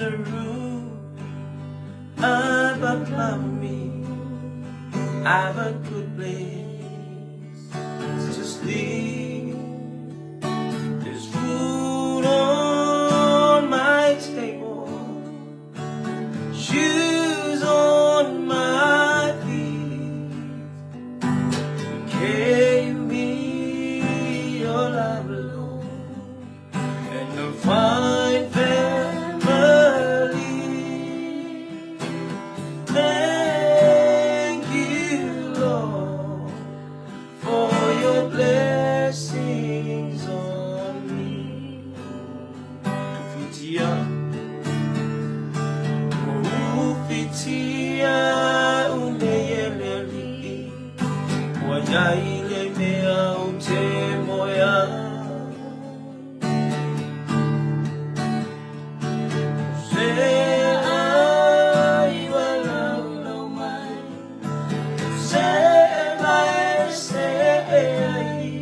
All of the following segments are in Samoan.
There's a roof up above me. I've a good place to sleep. There's food on my table, shoes on my feet. You gave me your love, Lord, and a fine family. Thank you, Lord, for your blessings on me. Ufitia, ufitia uneyeleli, wajaile mea ute moya. Se ai walau lau mai, se mai se ai.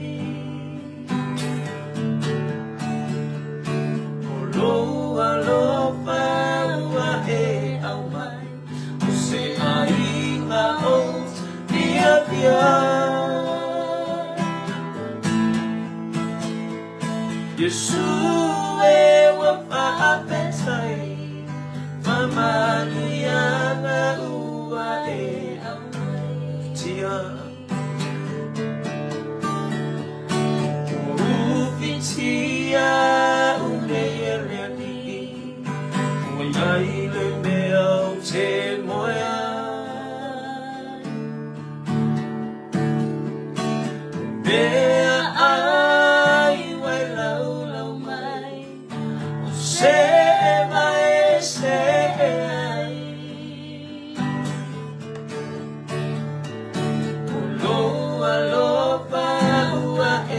O lou alofa ua e aumai, o se aiga ou te fiafia. Iesu e ua faafetai, faamanuiaga ua e aumai. Tia. Ua ufitia unei e le Alii, ua i ai le mea ou te moe ai. Meaai ua e laulau mai, o se vae se ai. O lou alofa ua e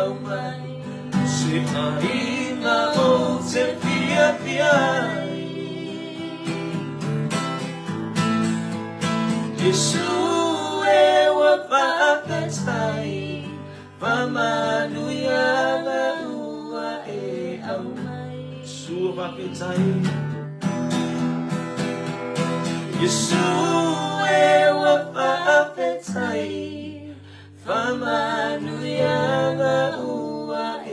aumai, o se aiga ou te fiafia ai. Iesu e ua faafetai, faamanuiaga ua e aumai. Iesu ua faafetai. Iesu e ua faafetai, faamanuiaga ua e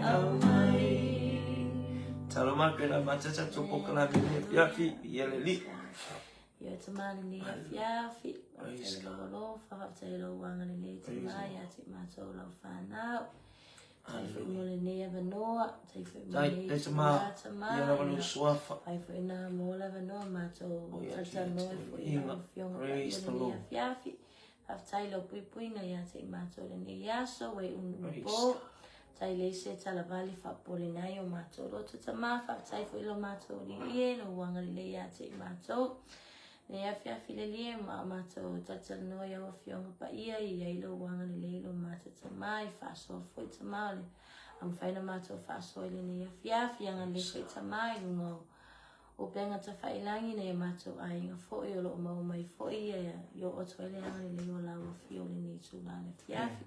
aumai. Talo mai la matata to pokalame le afiafi i ele li. Ia e tama lenei afiafi, faafetai i lou alofa, faafetai i lou agalelei tama ia te matou lau fanau. Faafetai foi mo lenei avanoa, faafetai foi mo lenei Faafetai tama, tama. Ia lava lou suafa. Faafetai foi na mo le avanoa matou O ia talatalanoa tia foi i lau afioga paia Praise the lenei Lord. afiafi. Faafetai i lau puipuiga ia te i matou lenei aso, ua iu Praise po. God. Faafetai leai se talavale faapopoleina ai o matou loto tama, faafetai foi i lo matou alii e, lou agalelei ia te i matou. Nei afiafi le lie ma o matou talatalanoa i au afioga paia i ai lou agalelei lo matou tama i faasoa foi tama o le a mafai ona matou faasoa i lenei afiafi agalelei foi tama i luga o upega tafailagi ina ia matou aiga foi o lo o maua mai foi ia i oo atu ai le agalelei o lau afio i lenei itula o le afiafi.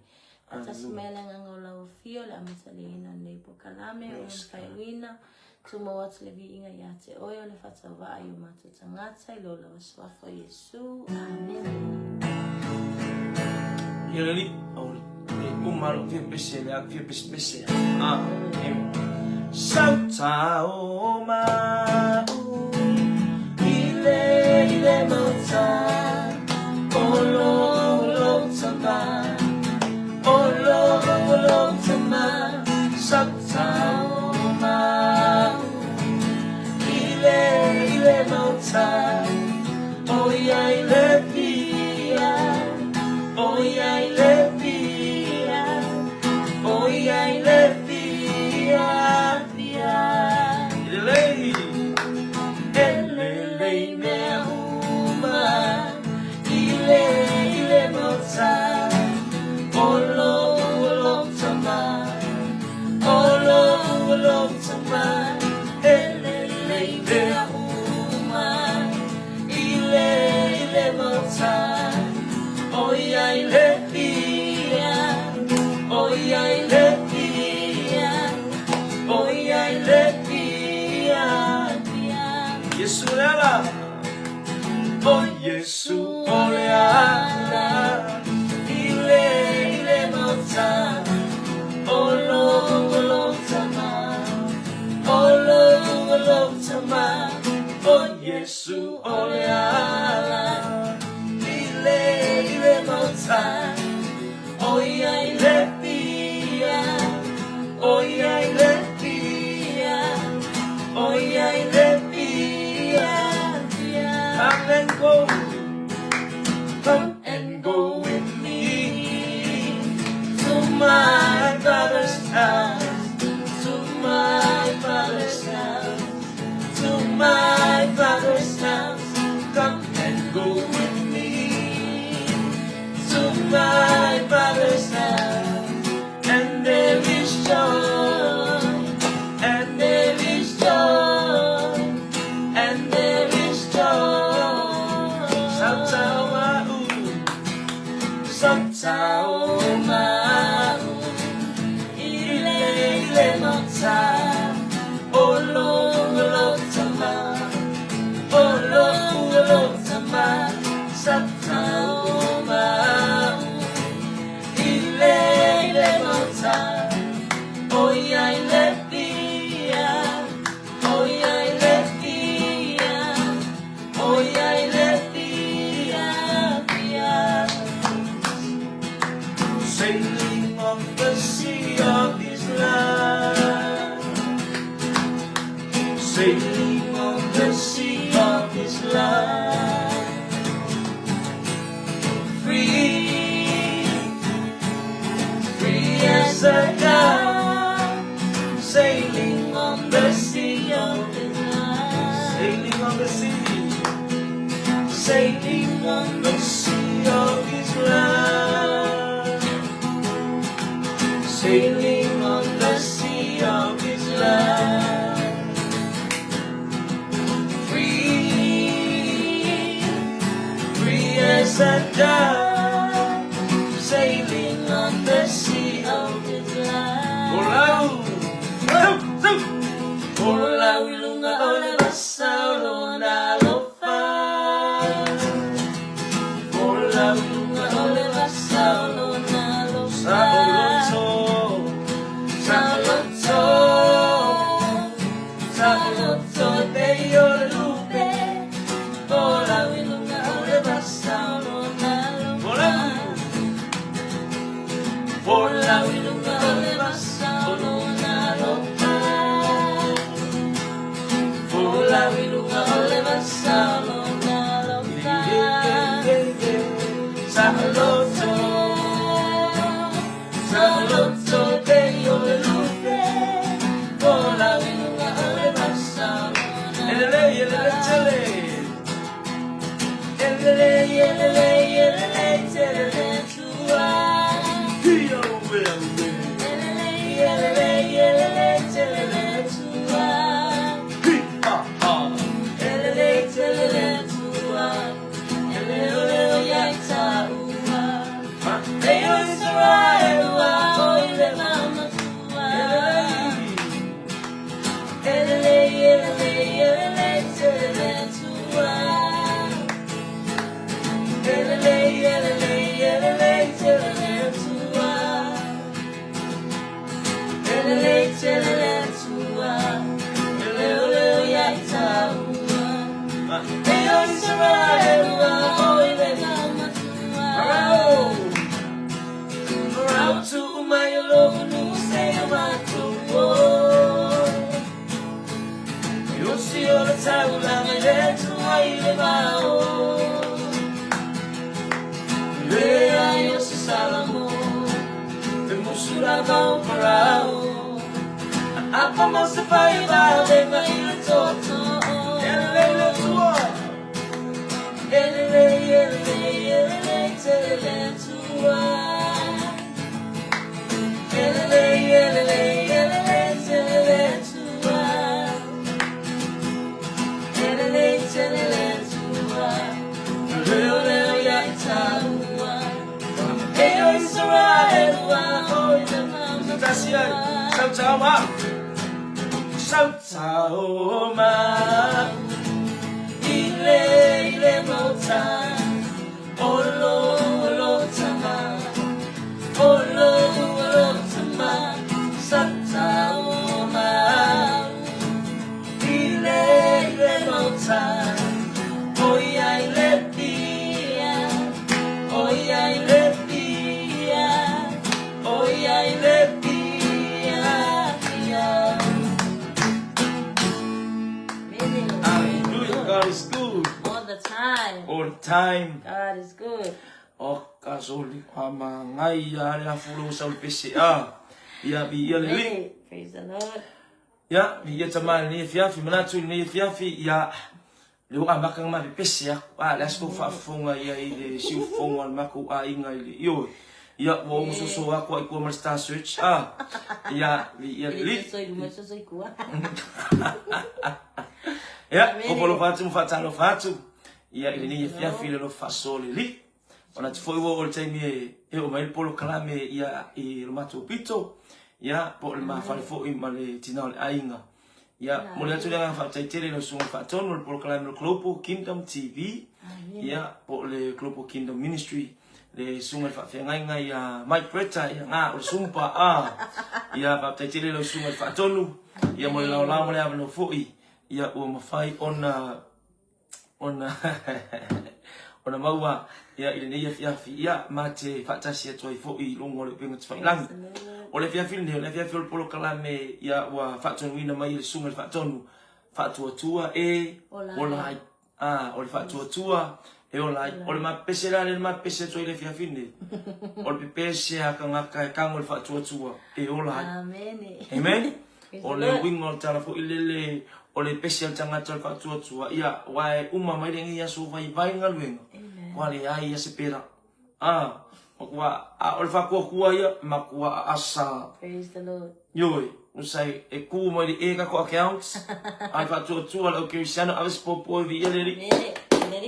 Faatasi mai le agaga o lau afio le amataliaina o lenei polokalame o lona faaiuina. Tumau atu le viiga ia te oe o le faatauvaa i o matou tagata i lou lava suafa o Iesu. Amene. Ia le alii, o le uma lou fia pese le a fia pesepese. Ah, amen. Sauta o mau i le mauta o lo lo tama o lo lo tama sauta o mau i le mauta o ia i le fia o ia i le fia o ia i le fia fia lei e le lei mea uma i le mauta o lo lo tama o lo lo tama e le lei mea uma i le mauta o ia i le fia o ia i le fia o ia i le fia fia. Iesu o le ala i le i le mauta O lo o lo tama O lo o lo tama O Iesu o le ala i le i le mauta O ia i le pia O ia i le pia O ia i le pia Come and go. Come and go with me to my father's house, to my father's house, to my father's house. Come and go with me to my father's house, and there is joy, and there is joy, and there is joy. Sa tau sa tau ma'u, i le i le mauta, o lo lo tama, o lo lo tama, sa tau ma'u, i le i le mauta, o ia i le pia, o ia i le pia, o ia i le pia, pia. Sailing on the sea of His love. Sailing on the sea of His love. Free, free as a dove. Sailing on the sea of His love. Sailing on the sea. Sailing on the sea of His love. Sailing on the sea of His love. Free, free as a dove. Sailing on the sea of His love. Folau, folau i luga o le vasa o lona alofa. Folau i luga o le vasa o lona alofa. Saoloto, saoloto, saoloto e o le lupe. Folau i luga o le vasa o lona alofa. Folau, folau i luga o le vasa o lona alofa. Folau i luga o le vasa o lona alofa. Saoloto, saoloto e o le lupe. Folau i luga o le vasa o lona Elele, elele, tele. Elele, elele, elele, telele tua. Hiya, we, we. Elele, elele, elele, telele tua. Hi, ha, ha. Elele, telele tua. Elele, o ia ua. E o Israel, Ua, o i le mama tua. Elele, elele, elele, telele tua. Elele, elele, elele, telele tua. Elele, telele tua. Elele, o ia ua. E o Israel, Ua, o i le mama tua. Farao, Farao tu mai o lo nu se o Yo si o le tau langa le tu ai le vao. Le ai o se Salamo, te musura vao Farao. Apa mo se fai va le mai le toto. Ele le tua. Elele, elele, elele, telele tua. Elele, elele, elele, telele tua. Elele, telele tua. Leo leo ia ua. E o Israel ua, o i le mama Tasi ai, sau tau ma. Sau tau ma. I le, i le mauta. ta Olo olo tama Olo olo tama Sa ta o ma Ile ile lo ta Oia ile pia Oia ile pia Oia ile pia pia. Amazing. Hallelujah, God is good. All the time. All the time. God is good. O ka soli a mangai ia le afu lo sa pese a. Ia bi ia le li. Amen. Praise the Lord. Ia bi ia tama ni fiafi manatu ni fiafi ia le o amaka ma pese a. A le asko fa fonga ia i le siu fonga al mako a inga i le io. Ia ua o so so a ko i ko ma star search a. Ia bi ia le li. Soy luma so soy kua. Ia o polo fatu mo fatalo fatu. Ia i le ni fiafi le lo faso le li. Ona te foi ua o le taimi e o mai le polokalame ia i lo matou pito, ia po o le mafale foi ma le tina o le aiga. Ia, mo le atu le agaga faafetai tele i lau susuga faatonu o le polokalame o le Global Kingdom TV, ia po o le Global Kingdom Ministry, le susuga i le faafeagaiga ia Mike Bretta, ia nga o le sumpa a. Ia faafetai tele i lau susuga i le faatonu, ia mo le laolao ma le avanoa foi, ia ua mafai ona ona ona maua ia i lenei afiafi ia ma te faatasi atu ai foi i luga o le upega tafailagi. O le afiafi lenei, o le afiafi o le polokalame ia ua faatonuina mai e le Susuga i le Faatonu, faatuatua e ola ai. Ah, o le faatuatua e ola ai. O le mapepese la lea na mapepese atu ai i le afiafi lenei, o le pepese a tagata e tago i le faatuatua e ola ai. Amen. Amen. O le uiga o le tala foi lele, o le pese a le tagata o le faatuatua, ia, aua e uma mai lenei aso vaivai galuega, ua leai ia se pera. A, matua, a o le faatuatua ia, matua aasa. Praise the Lord. Ioe, usai, e ku mai le e kako accounts, a le faatuatua le au kerisiano, ave se popo e viia le alii. Amen. Amen.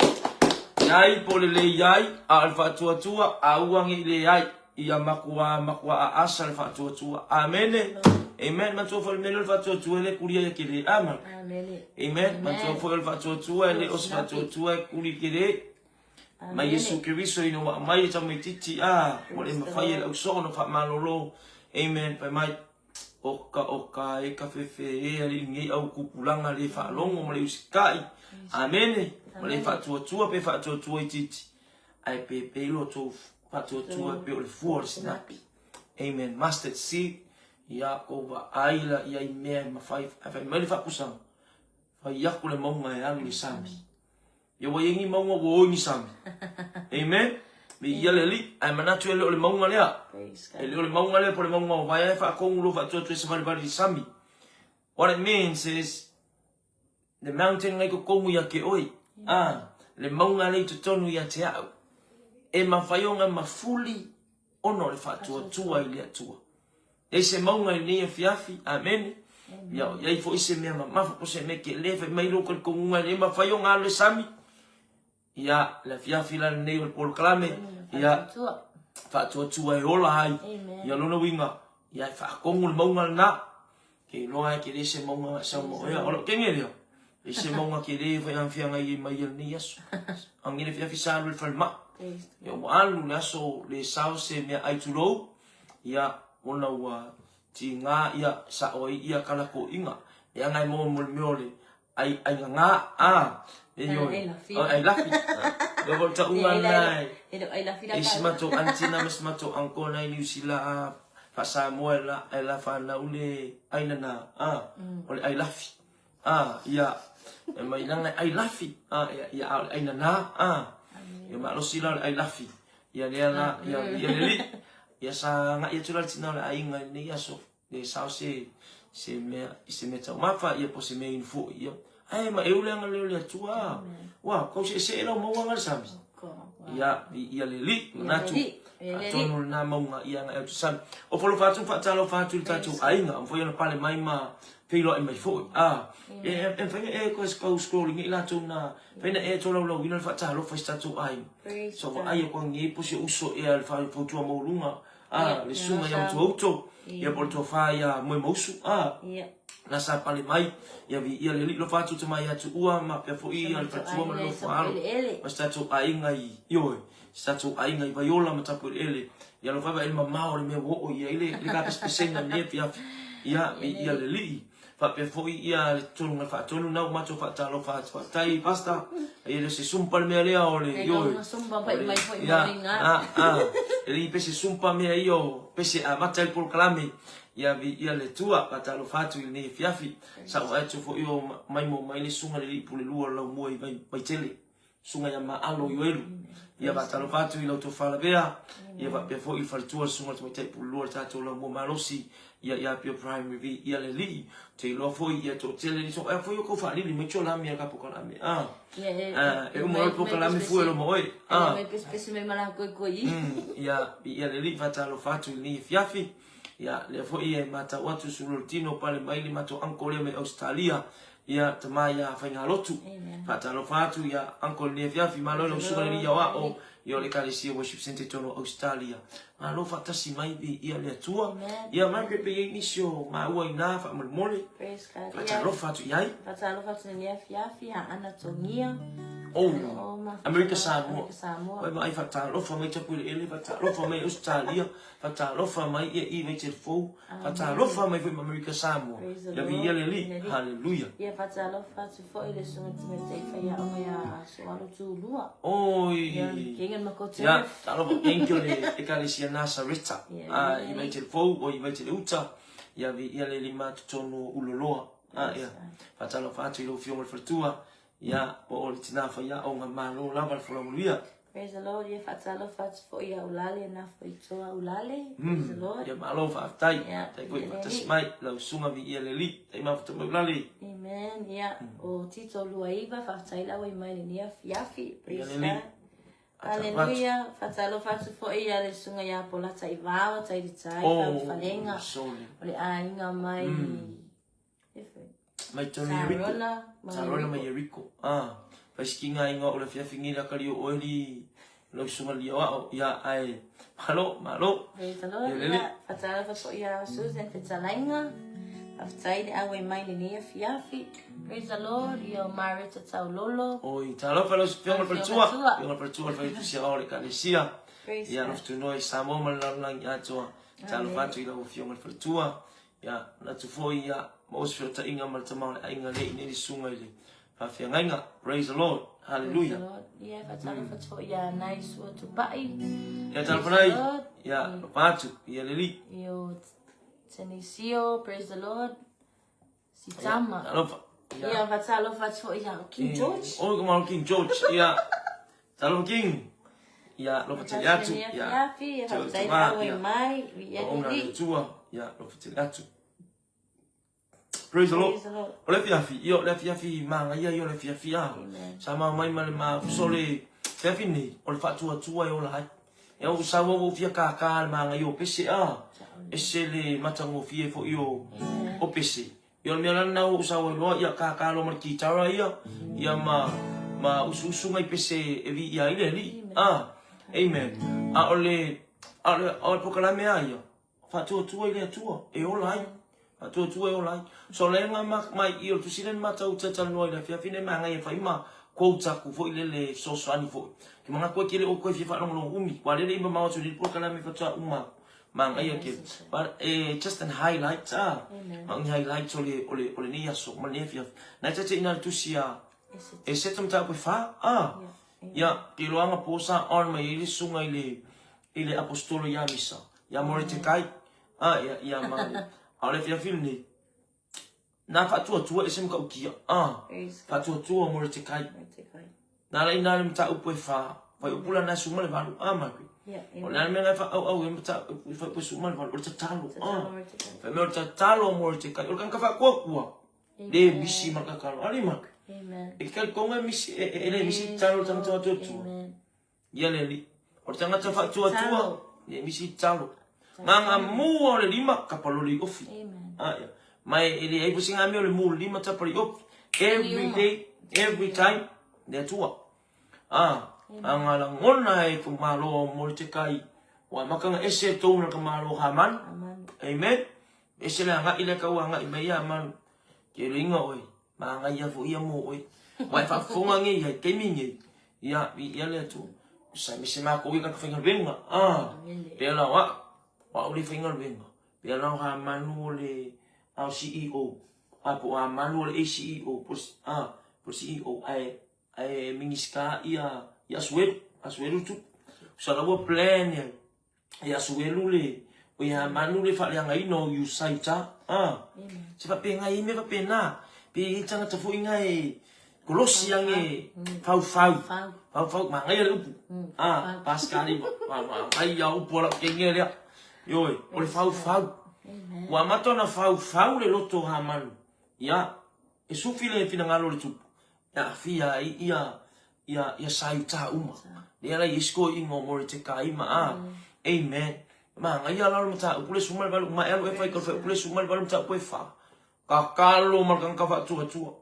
Iai po o le le iai, a o le faatuatua, a ua nge i le ai. Ia makuā makuā aasa le faatuatua. Amene. Amen. Matua foi le mea lea o le faatuatua e le kulia ia kele. Amen. Amene. Amen. Matua foi o le faatuatua e le o se faatuatua e kuli kele. Mai Iesu Keriso ina ua aumai e tamaititi a ua le mafai e le ausoo ona faamalolo. Amen. Fai mai oka oka e ka fefe e alii nei au kupulaga le faalogo ma le usikai. Amene. Ma le faatuatua pe faatuatua itiiti. Ae pe pe lo tou faatuatua pe o le fua o le sinapi. Amen. Mustard seed. Ia kou vaai la ia i mea e mafai. Ae fai mai le faapusaga. Fai aku le mauga e alu i le sami. Ia ua i ai ni mauga ua o i ni sami. Amen. Me ia le alii. Ae manatu e le o le mauga lea. E le o le mauga lea po o le mauga o vaea e faatogu lo faatuatua e savalivali i le sami. What it means is le mountain ngai totonu ia te oe. Ah, le mauga lea i totonu ia te au. E mafai ona mafuli ona o le faatuatua i le Atua. Leai se mauga i lenei afiafi. Amene. Ia, i ai foi se mea mamafa po se mea kele fai mai lou talitonuga e le mafai ona alu le sami. Ia, le afiafi la lenei o le polokalame, ia, faatuatua e ola ai. Ia lona uiga, ia e faatonu le mauga lena. Ke iloa e kele se mauga e sau ma oe. O lou kenge lea. E se mauga kele fai ang fianga i mai i lenei aso. Ang ile fiafi sa alu i le falemai. Ia ua alu le aso le sao se mea ai tulou. Ia, ona ua tiga ia sao ai ia kalakoiga. Leaga e maua mo le mea o le ai ai gagā a e ioe ai lafi. Lea foi o le tauga lena e isi matou aunty na ma si matou uncle na i Niu Sila a faa-Samoa e la e la fanau le ai nana a o le ai lafi a ia e mai lana ai lafi a ia ia a o le ai nana a ia malosi la o le ai lafi ia lea la ia ia le alii ia sa agai atu la le tina o le aiga i lenei aso le sao se se mea i se mea taumafa ia po se mea inu foi ia ae ma eu le agalelei o le Atua ua kau seesee lau maua nga le sami ia ia le alii manatu atonu lena mauga ia agai atu sami o falofa atu ma faatalofa atu i le tatou aiga ua mafai ona pale mai ma feiloai mai foi a e e mafai ona e koe kau scrolling i latou na mafai ona e tolaulauina le faatalofa i se tatou aiga so vaai aku angiai po o se uso ea le fautua maualuga a le susuga ia Matuauto, ia po o le tofa ia Moemausu, a. Na sa pale mai, ia viia le Alii, alofa atu te mai atu ua ma pea foi ia le faletua ma le nofo alo, ma si tatou aiga i, ioe, si tatou aiga i Vaiola ma Tapueleele, ia alofa vae le mamao o le mea ua oo i ai le, le kapesepesega i lenei afiafi, ia viia le Alii. Faapea foi ia le tonu faatonu na ua matou faatalofa atu faafetai Pastor, e le o se sumpa le mea lea o le, ioe, ia, a, a, e le i pese sumpa mea ia o pese amata ai le polokalame, Ia viia le Atua, faatalofa atu i lenei afiafi. Sa ou atu foi o maimo mai le susuga i le alii pule lua o le laumua i Vaitele, susuga ia Maalo Ioelu. Ia faatalofa atu i lau tofa lavea, ia faapea foi i le faletua le susuga i le tamaitai pule lua o le tatou laumua malosi, ia ia Apia Primary viia le Alii. Ou te iloa foi ia toatele ni so e foi o kou faalili mai tsolami a ka pokalame. Ah. E uma loa le pokalame fua e loma oe. Ah. Mai pesepese mai mala koi koi. Ia viia le Alii, faatalofa atu i lenei afiafi. Ia, lea foi e matau atu sulu o le tino pale mai le matou uncle lea mai Ausetalia, ia tama ia Faigalotu. Faatalofa atu ia uncle i lenei afiafi, malo i lau susuga le alii aoao, ia o le Ekalesia Worship Centre i totonu o Ausetalia. Malo faatasi mai viia le Atua. Ia Margaret pe i ai nisi o maua i ina faamolemole. Faatalofa atu i ai. Faatalofa atu i lenei afiafi, Aana Togia. Oh, Amerika Samoa. Oi vaai faatalofa mai Tapueleele, faatalofa mai Ausetalia. Faatalofa mai ia i Vaitele Fou. Faatalofa mai foi ma Amerika Samoa. Ia viia le Alii. Haleluia. Ia faatalofa atu foi le susuga tamaitai faiaoga ia Soalo Tulua. Oi. Ia Kengan Makoto. Ia talofa thank you le Ekalesia Nasareta. Ah i Vaitele Fou o i Vaitele Uta. Ia viia le Alii ma totonu o Uloloa. Ah ia. Faatalofa atu i lau Afioga i le Faletua. Ia po o le tina faiaoga malo lava le folau manuia. Praise the Lord, ia faatalofa atu foi ia Ulale na foitoa Ulale. Praise the Lord. Ia malo faafetai. Faafetai foi faatasi mai lau susuga viia le Alii. Tai mafuta mai Ulale. Amen. Ia o Tito Luaiva faafetai lau ai mai lenei afiafi. Praise God. Hallelujah. Faatalofa atu foi ia le susuga ia Polata Ivao, Tailitai, oh, Falega. O le aiga mai Mai tonu Yeriko. Sarona mai Yeriko. Ah, faisikiga inga o le fiafi ngi la kali o eli lau susuga lia o ao. Ia ae malo, malo. Praise the Lord. Ia, faatalofa foi ia Susan Fetalainga. Faafetai le auai mai lenei afiafi. Praise the Lord. Ia o Mareta Taulolo. Oi, talofa lau fioga le faletua. Fioga le faletua le faletusia o le ekalesia. Ia, alofa i Samoa ma le lalolagi atoa. Talofa atu i lau afioga le faletua. Ia, manatu foi ia maua se feotaiga ma le tama o le aiga lea i nei le susuga i le faafeagaiga. Praise the Lord. Hallelujah. Praise the Lord. Ia, faatalofa atu foi ia Nai Sua Tupai. Ia, talofa Nai. Ia, lofa atu. Ia le Alii. Ia, Tenisio, praise the Lord. Sitama. Talofa. Ia, faatalofa atu foi ia King George. Oi, ka malo King George. Ia, talofa King. Ia, alofa tele atu. Ia, ia, faafetai le auai mai. Ia, le Atua. Ia, alofa tele atu. Praise the Lord. O le afiafi, ia, o le afiafi magaia ia o le afiafi a. Sa mau mai ma le ma sole afiafi nei, o le faatuatua e ola ai. Ia ua sau au ua fia kākā le magaia o pese a. Ese le matagofie foi o, o pese. Ia o le mea la lena ua ou sau ai loa, ia kākā loa ma le kitara ia, ia ma, ma usuusu ngai pese e viia ai le Alii. A, amen. A o le, a o le, o le pokalame a ia, faatuatua i le Atua, e ola ai. Faatuatua e ola ai. So le nga ma, mai i o le tusi lea na matou talatalanoa i le afiafi nei magaia e fai ma quote aku foi lele fesoasoani foi. Ke manatu ai ke le o koe fia faalogologo umi, ua lele i mamao atu i le polokalame faatoa uma aku. Magaia ke, but eh, just an highlight ah. Ma ni highlight o le, o le, o lenei aso ma lenei afiafi. Na te te ina le tusi a, e seta mataupu e wha, ah. Ia, ke loanga po sa on mai i le susuga i le, i le apostolo ia Misa, ia Moretekai, ah, ia, ia ma, a o le afiafi lenei, Nā faatuatua ese matautia. Ah, faatuatua Moretekai. Nā la ina le mataupu e whā, whai upula nā suma le valu. Ah, Margaret. O le mea ngai whaauau e mataupu whai upula suma le valu. O le tatalo. Ah, whai mea o le tatalo o Moretekai. O le kanaka whaakuakua. Le misi ma kakalo. Ali, Margaret. E ke kalikonga e misi, e le misi tatalo o le tangata whatuatua. Ia le alii. O le tagata faatuatua, le misi tatalo. Nganga mua o le lima, kapa loli i ofi. Ah, ia. Mai e le ai foi singa mea o le mu lima tapa i ofi. Every day, every time, le Atua. Ah, anga langona e ko malo o Mordecai. Ua makanga ese tou na ka malo Haman. Amen. Ese le anga i le kau anga i mai Haman. Ke loiga oe, magaia foi ia mo oe. Ua e faafofoga nei ai taimi nei, ia, viia le Atua. Sa me se matou ia tagata faigaluega, ah, pea la o au, o au le faigaluega, pea la o Hamanu o le a o CEO, a po o Hamanu o le ACEO, po o a, po o le CEO, ae, ae Minisita ia, ia Asuelu, Asuelu Tupu. Sa la ua plan ai, e Asuelu le, o ia Hamanu le faaleagaina o Usaita, a. Se faapena, e i ai mea faapena, pe i ai tagata foi na e kolosi age faufau, faufau, manaia le upu, a, Paskali, manaia upu a lau teine lea, ioe, o le faufau. Ua amata ona faufau le loto o Hamanu, ia, e sufi le finagalo o le Tupu, e aafia ai ia ia ia Saiuta uma. Lea la i ai si toeaina o Moretekai ma a. Amen. Manaia la o le mataupu le 18 ma e alu e fai ka fuaiupu le 18 mataupu e fa. Tatalo ma le tagata faatuatua.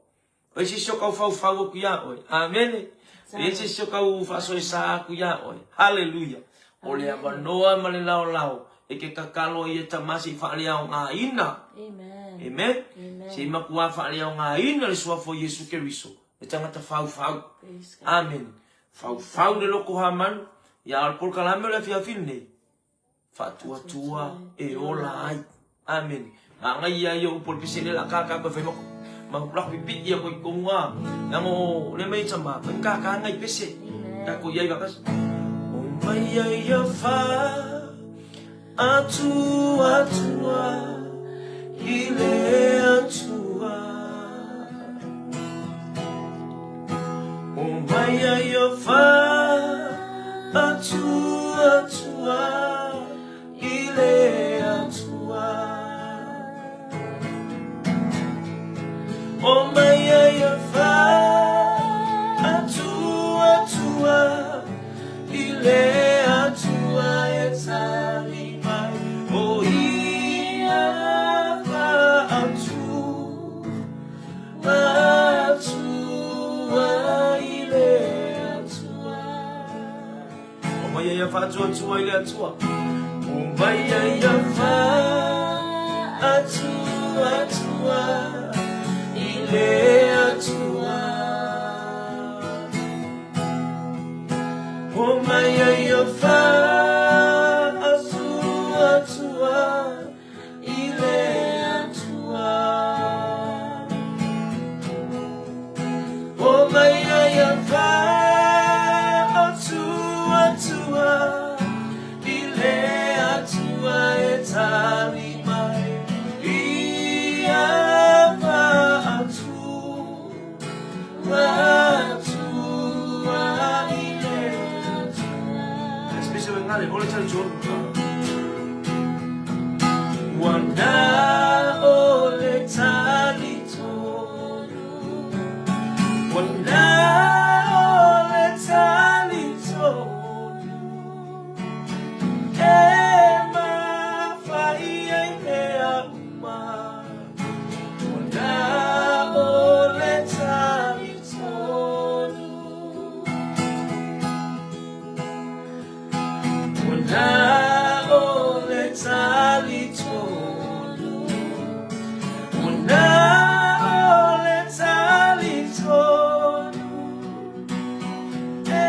E leai se isi o tau faufau atu iā oe. Amene. E leai se isi o tau faasoesa atu iā oe. Haleluia. O le avanoa ma le laolao e te tatalo ai e Tama se i faaleaogaina. Amen. Amen. Se i matua faaleaogaina le suafa o Iesu Keriso, le tagata faufau. Amene. Faufau le loko Hamanu, ia o le polokalame o le afiafi lenei, faatuatua e ola ai. Amene. Manaia ia upu o le pese lea la kaka koe fai ma ma lako pipii ia koe i tonu a. Leaga o le mai tama, fai kaka ngai pese. Tako iai vakas. O mai ai ia fa atu atua i le Atua. O mai ai ia fa atu atua i le Atua. O mai ai ia fa atu atua i le Atua e tali mai. O ia fa atu atua i le Atua. O mai ai ia faatuatua i le Atua. O mai ai ia faatuatua i le Atua. O mai ai ia faatuatua i le Atua. O mai ai ia faatuatua i le Atua e tali mai ia faatuatua i le Atua. Especially when ngale, ole tali tolu. Ua na o le tali tonu. Ua na o le tali tonu. E mafai ai mea uma. Ua na o le tali tonu. Ua na o le tali tonu. Ua na o le tali tonu. E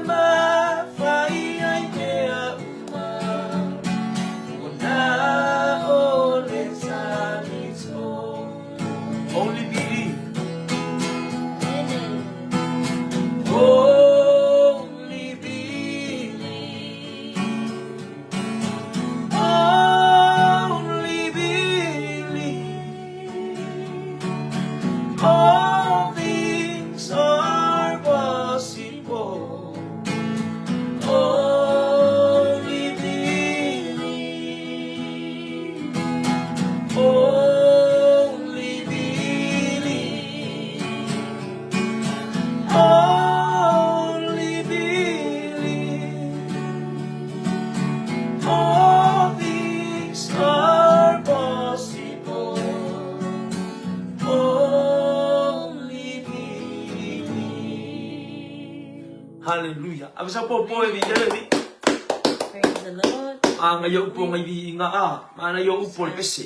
mafai ai mea uma. Ua na o le tali tonu. Only believe. Only believe. Only believe. All things are possible. Only believe. Only believe. Only believe. All things are possible. Only believe. Hallelujah. Ave sa po po e vi ele vi. Praise the Lord. A nga yo upo ngai vi inga a. Mana yo upo le pese.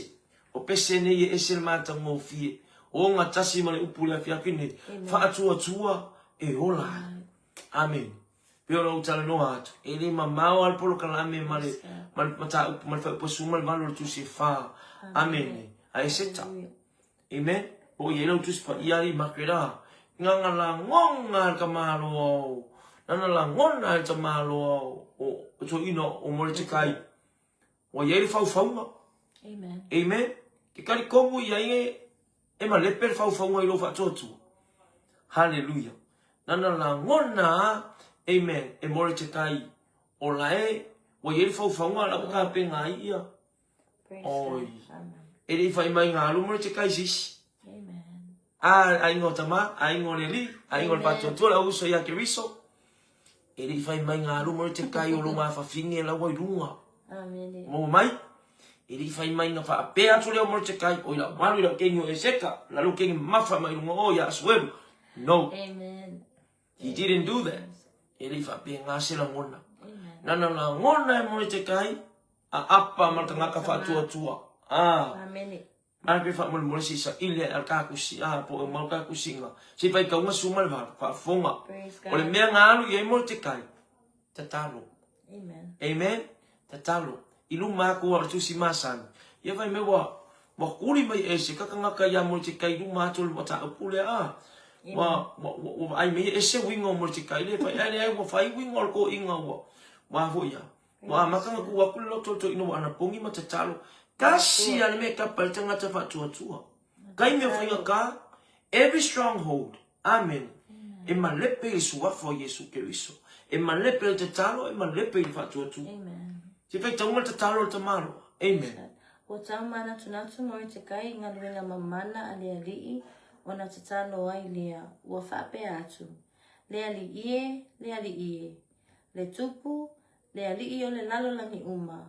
O pese nei e ese le matagofie. Ogatasi ma le upu i le afiafi lenei, faatuatua e ola ai. Amene. Pei ona ou talanoa atu, e le mamao lava le polokalame ma le ma le mataupu ma le faaiupu 18 o le tusi e fa. Amene. A Eseta. Amen. Po o i ai lau tusi paia alii make la. Nganga lagona le tamaloa o nana lagona le tamaloa o o toeaina o Moretekai. Ua i ai le faufauga. Amen. Amen. Ke talitonu i ai e, e malepe le faufauga i lou faatuatua. Haleluia. Nana lagona, amen, e Moretekai o lae, ua i ai le faufauga la ua tapena ai ia. Oi. E le i fai mai ngā alu Moretekai sisi. Amen. A, aiga o Tama, aiga o le Alii, aiga o le Faatuatua, le auuso ia Keriso. E le i fai mai ngā luma o te kai o lo ngā whawhine lawa i runga. Amene. Mō mai, e le i fai mai ngā whaapea atu leo mo te kai, o i lau malu i lau kengi o Eseka, la lo kengi mafa mai runga o ia Asuelu. No. Amen. He didn't do that. E le i whaapea ngā se langona. Amen. Nana langona e mo te kai, a apa ma le tangata whaatuatua. Ah. Amene. Mana pe faamolemole se i saili ae a le kakusi a po o mau kakusiga se i faitauga suma le valu faafofoga o le mea na alu i ai Morotekai tatalo Amen. Amen tatalo i luma aku o le tusi masani ia fai mai ua ua kuli mai e se kakangaka ia Morotekai i luma atu o le mataupu lea a ua ua ua vaai mai e ese uiga o Morotekai le fai ae leai ua fai uiga o le toeaina ua ua foi ia Ua amata ona tuu atu le loto o le toeaina ua anapogi ma tatalo. Tasi lava le mea e tapa ai le tagata faatuatua. Taimi o faigata, every stronghold, amen, e malepe i le suafa o Iesu Keriso. E malepe i le tatalo, e malepe i le faatuatua. Se faitauga le tatalo a le tamaloa. Amen. Ua tau manatunatu Morotekai i galuega mamana a le Alii ona tatalo ai lea, ua faapea atu, Le Alii e, le Alii e, Le Tupu, le Alii o le lalolagi uma,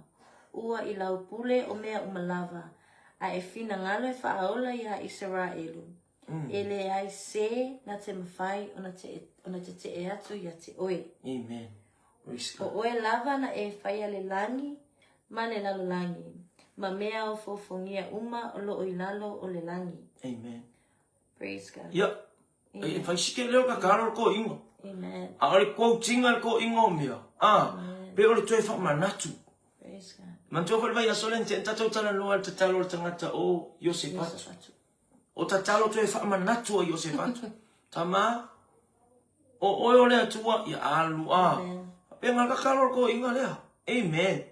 ua i lau pule o mea uma lava, a e finagalo e faaola iā Isaraelu, e leai se na te mafai ona te, ona tetee atu ia te oe. Amen. Praise O God. oe lava na e faia le lagi ma le lalolagi, ma mea ofoofogia uma o loo i lalo o le lagi. Amen. Praise God. Ia, e fai sike leo ka kalo le koʻiga. Amen. A o le quotinga le koʻiga o mea. A, pe o le toe faamanatu. Praise God. Manatua foi le vaiaso lea na tea tatou talanoa i le tatalo a le tagata o Iosefatu. O tatalo toe faamanatu a Iosefatu. Tama, o oe o le Atua, ia alu a. Faapea le tatalo le toeaina lea. Amen.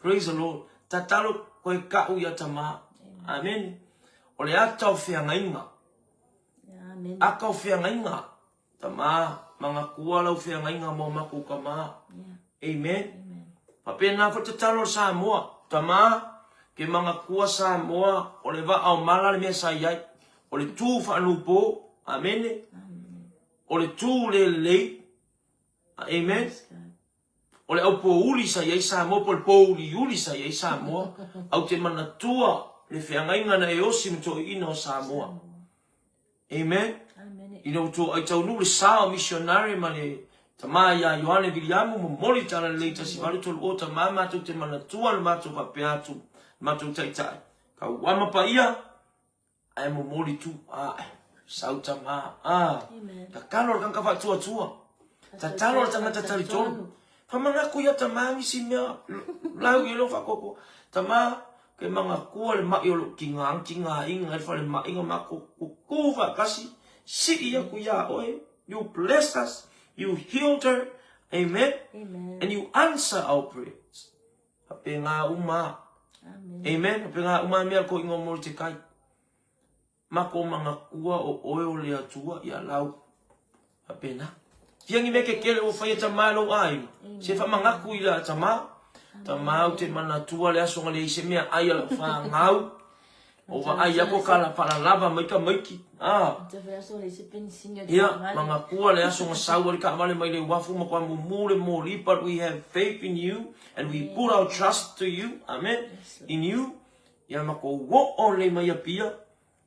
Praise the Lord. Tatalo koe ka'u ia tama. Amen. O le ata o feagaiga. Amen. Ata o feagaiga. Tama, manatua lau feagaiga mo matou tama. Amen. Amen. Faapena foi tatalo le Samoa. Tama, ke manatua Samoa, o le vaa o mala le mea sa i ai. O le tu faanupo. Amene. Amen. O le tu le lelei. Amen. Praise God. O le au pouli sa i ai Samoa po o le pouliuli sa i ai Samoa, au te manatua le feagaiga na e osi ma toeaiina o Samoa. Amen. Amen. Ina ua toai taunuu le sa o missionary ma le tama ia Ioane Viliamu momoli tala lelei 1830 tama matou te manatua le matou faapea atu matou taitai. Kauama paia Ae momoli tu ae. Sau tama a. Tatalo le tagata faatuatua. Tatalo le tagata talitonu. Famanatu ia tama nisi mea lau i lou faatuatua. Tama, ke manatua le mai o lou tiga tigaina i le falemai na matou tutu faatasi, sii atu ia oe. You blessed us, you healed her. Amen. Amen. And you answer our prayers. Faapena uma. Amen. Amen. Faapena uma mea ko ingoa mo te kai. Mako manatua o oe o le Atua ia lau. Faapena. Fia ni mea kekele ua faia tama e lou aiga. Se faamanatu i la tama. Tama ou te manatua le aso na leai se mea ai a lau fanau. O vaai aku ka la faalalava mai tamaiti. Ah. Ia, manatua le aso na sau ai le taavale mai le uafu ma kua mumu le moli, but we have faith in you and we put our trust to you, amen, in you. Ia matou oo lelei mai Apia.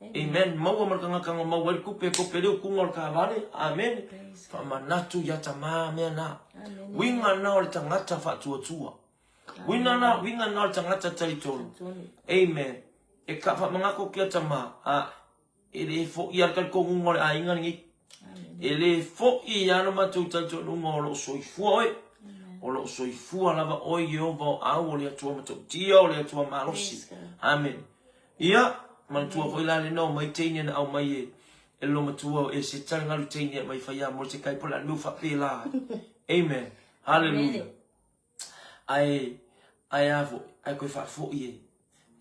Amen. Maua ma le tagata na maua ai le tupe e kope le utuga o le taavale. Amen. Faamanatu ia tama mea na. Uiga na o le tagata faatuatua. Uiga na, uiga na o le tagata talitonu. Amen. E ka faamanatu kia tama. A. E le foʻi a le talitonuga o le aiga lenei. E le foʻi a lo matou talitonuga o loo soifua oe. O loo soifua lava oe Ieova o au o le Atua matautia o le Atua malosi. Amen. Ia, manatua foi la lena o mai teine na aumai e e le matua o Eseta le galu teine e mai fai a mo te kai po la meu faapela. Amen. Hallelujah. Ae, ae a foi, ae koe faafoi e.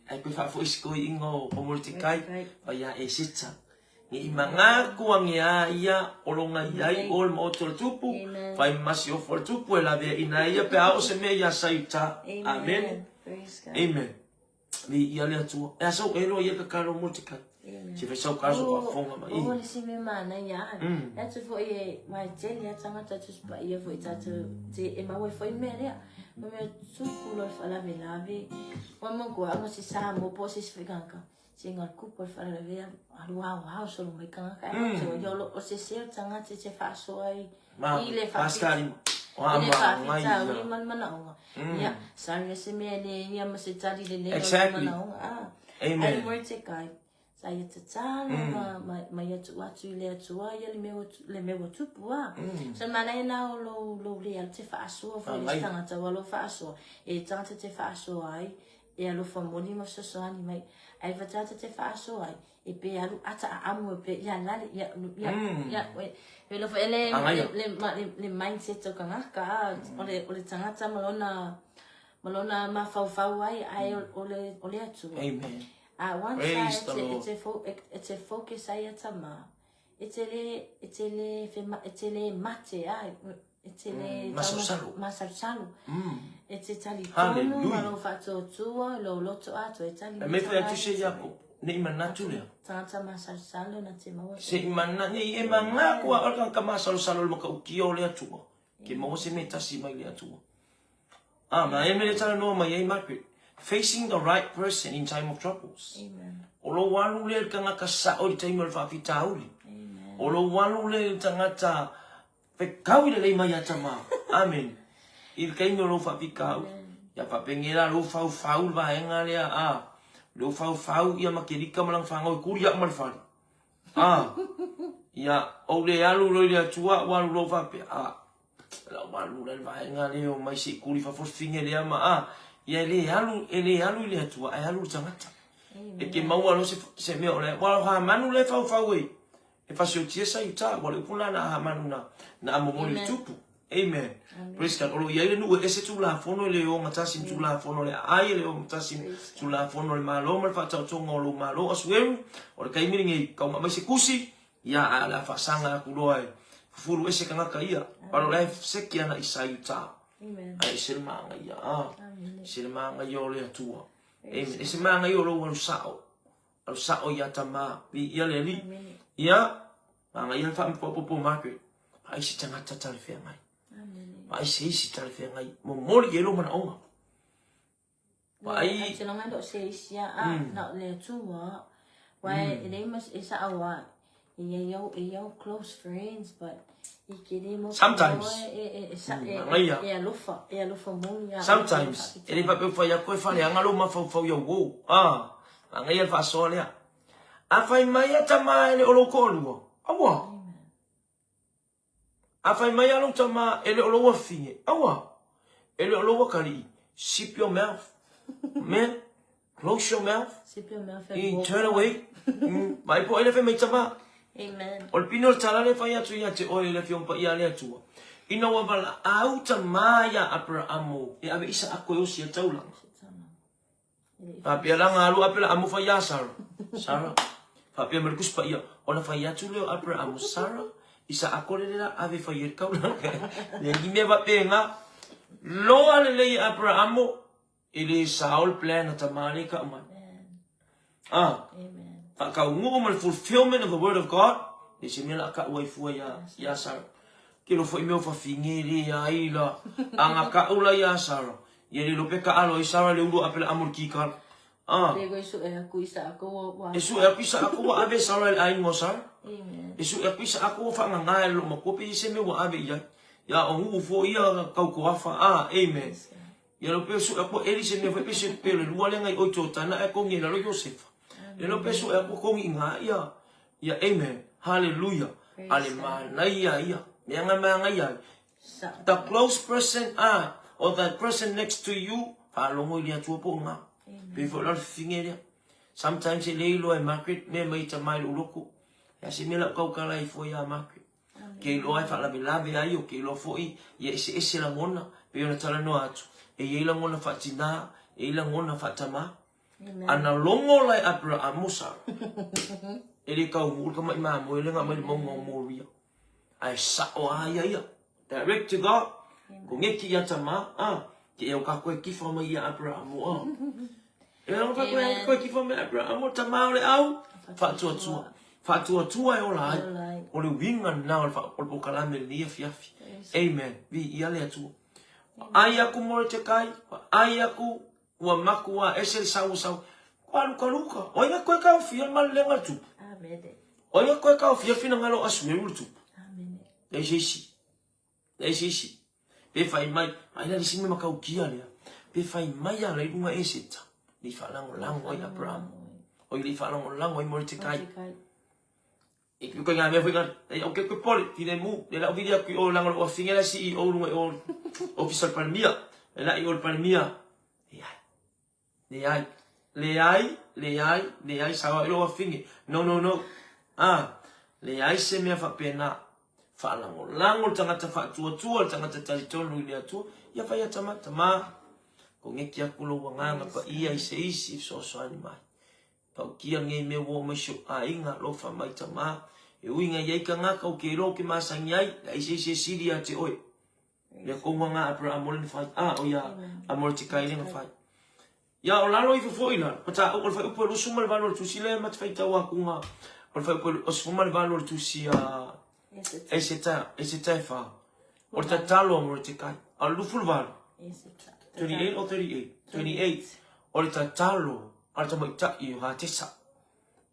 Ae koe faafoi si koe inga o, o Molotekai, fai a Eseta. Nge i mangaku ange a ia o longa i ai o le maoto le tupu, fai masi ofo le tupu e lavea ina ia pe a o se mea ia sai uta. Amen. Amen. Mi ia le Atua. E asa o elo ia tatalo Molotekai. Se fai sau kaso faafofoga mai. O le se mea manaia a. E atu foi e mai tele a tagata Tusi Paia foi tatou te e maua ai foi mea lea. O mea tupu loa le faalavelave. Ua matua se Samoa po o se isi foi tagata. Se ga kupu le faalavelave alu ao ao solo mai tagata e atu ia o se se o tagata te faasoa ai i le faafita. I le faafitauli ma le manaoga. Ia, sorry se mea le ia ma se tali lelei o le manaoga. Ah. Amen. Ai Mordecai, sa ia tatalo ma, ma, ma ia tuu atu i le Atua ia le mea ua, le mea ua tupu a. So manaia na o lou, lou le alu te faasoa foi le isi tagata ua lou faasoa. E tagata te faasoa ai, e alofa moni ma fesoasoani mai. Ae fa tagata te faasoa ai, e pe alu ata a amu e pe ia lale, ia, ia, ia, e, e lo foi le, le, le, le, le mindset o kangaka, a, o le, o le tagata ma lona, ma lona mafaufau ai, ae o le, o le Atua. Amen. A once Praise a the e te, e Lord. te, fo, e, e te focus ai a tama, e te le, e te le, whema, e te le mate, a, e te le... Masalosalo. Masalosalo. E te tali tonu, Hallelujah. ma lou whaatuatua, lou loto atoa, e tali E me fai atu se Iakopo, ne i manatu lea. Tagata masalosalo na te maua. Se i mana, ne i e mangaku a oe ka masalosalo le makautia o le Atua. Ke maua se mea tasi mai le Atua. Ah, ma e mele talanoa mai ai Margaret. Facing the right person in time of troubles. Amen. O lou alu lea i le tagata sao i le taimi o le faafitauli. Amen. O lou alu lea i le tagata fekau i lelei mai ia tama. Amen. I le taimi o lou faafitauli. Ia faapenge la lou faufau le vaega lea a. Lou faufau ia ma kelika ma lana fanau e kuli au ma le fale. Ah. Ia, ou le alu loa i le Atua, ua alu loa faapea. Ah. Lau alu la le vaega lea o mai se i kuli fafo le fine lea ma a. Ia e le alu, e le alu i le Atua, ae alu i le tagata. E ke maua loa se, se mea o le, ua o Hamanu le faufau e, e fasiotia sa iuta, ua le upu la na a Hamanu na, na a momoli le tupu. Amen. Praise God. O lo o i ai le nuu e ese Tulafono e le ogatasi ma Tulafono le aai, e le ogatasi ma Tulafono le Malo ma le faataotoga o lou Malo. Asueru, o le taimi lenei, tau mai se kusi, ia ae o le a faasaga aku loa e fufulu ese tagata ia. Palo la e seki ana i sa iuta. Ae ese le magaia. Ah, ese le magaia o le Atua. Amen. Ese magaia o lou alu sao. Alu sao ia tama. Ia le Alii. Ia, magaia le faapopo Margaret. Vaai se tagata talafeagai. Vaai se isi talafeagai. Momoli i ai lou manaoga. Vaai. Te longa lo se isi a a na le Atua. Wai e le mas e sa awa. E ia iau e iau close friends but i ke le mo Sometimes. e e e sa e Magaia. e alofa e alofa moni a. Sometimes, e le faapea ua fai atu e faleaga lou mafaufau i au uo. Ah, magaia le faasoa lea. A fai mai a tama e le o lou toalua, aua. A fai mai a lou tama e le o lou afine, aua. E le o lou akalii, zip your mouth. Man, close your mouth. Zip your mouth and I walk. turn away. Mai po ele fai mai tama. Amen. O le pine o le tala le fai atu ia te oe le afioga paia a le Atua. Ina ua valaau tama ia Aperamo e ave isa ako e osi e taulaga. Faapea la galu Aperamo fai ia Sara. Sara. Faapea mai le Tusi Paia, ona fai atu lea o Aperamo, Sara, isa ako le la ave fai e le taulaga. Le ni mea faapena. Loa lelei e Aperamo, e le sao le plan a tama lea ka aumai. Ah. Faataunuu ma le fulfillment of the word of God, le se mea la a kau ai fua ia, ia Sara. Ke lo foi mea o fafine le ai la, a nga kau la ia Sara. Ia le lo pe ka alo ai Sara le ulu ape la amo le kikala. Ah. Pe koe su e aku isa aku wa wa. E su e aku isa aku wa ave Sara le ai ngo Sara. Amen. E su e aku isa aku wa whaanganga e lo makua pe se mea wa ave ia. Ia o huu fo ia kau ko afa. Ah, amen. Ia lo pe su e aku eli se mea foi pe se pe le lua le ngai oi totana e kongi la lo Josefa. Le lo pe su e aku kongi nga ia. Ia, amen. Hallelujah. A le manaia ia. Mea nga manaia ai. The close person ah, or the person next to you, faalogo i le Atua po o nga. Pei foi la o le fifine lea. Sometimes e le iloa e Margaret mea mai tama i lou loto. Ia se mea lau tautala ai fua ia Margaret. Ke iloa e faalavelave ai o ke iloa foi ia eseese lagona pei ona talanoa atu. E i ai lagona faatina, e i ai lagona faatama. Ana logo la e Aperahamo Sara. E le taunuu le tama'i mamoe lea na aumai le mauga o Moria. Ae sa'o a ia ia. Direct to God. Koneti ia tama, a. Ke ea o ka koe kifa mai ia Aperahamo, a. E au ka koe koe kifa mai Aperahamo, tama o le au, faatuatua. Faatuatua e ola ai. O le uiga lena o le polokalame lenei afiafi. Amen. Viia le Atua. Vaai aku Morotekai, vaai aku Ua makuā ese le sauasau. Kua lukaluka. O ai nga koe kaofia le malelega le tupu? Amene. O ai nga koe kaofia le finagalo o Asueru le tupu? Amene. Leai se isi. Leai se isi. Pe fai mai, ai la le isi mea matautia lea. Pe fai mai a la i luga Eseta, le i faalagolago ai Abraham. O i le i faalagolago ai Morotekai. Morotekai. E ko ngā mea foi ngā, e au ke koe pole, tine mu, le lau vili aku i o langa lo afinga la CEO lunga i o ofisa o le Palemia, le la i o le Palemia. Leai, leai, leai, leai, leai, sawa i lo afinge. No, no, no. Ah, leai se mea faapena. Faalagolago le tagata faatuatua, le tagata talitonu i le Atua, ia fai a tama, tama, kogeki aku lou agaga paia i se isi e fesoasoani mai. Tautia nei mea ua oo mai si ou aiga, alofa mai tama. E ui na iai tagata ou te iloa ou te masani ai, leai se isi e sili ia te oe. Lea kou aga a Aperahama le na fai, a o ia a Morotekai le na fai. Ia o lalo ifo foi lalo, mataupu o le fuaiupu e 28 o le tusi lea ma te faitau akuga o le fuaiupu e 28 o le tusi a Eseta, Eseta e fa. O le tatalo a Morotekai. A o le 28, 28 or 38? 28. O le tatalo a le tamaitai o Hatesa.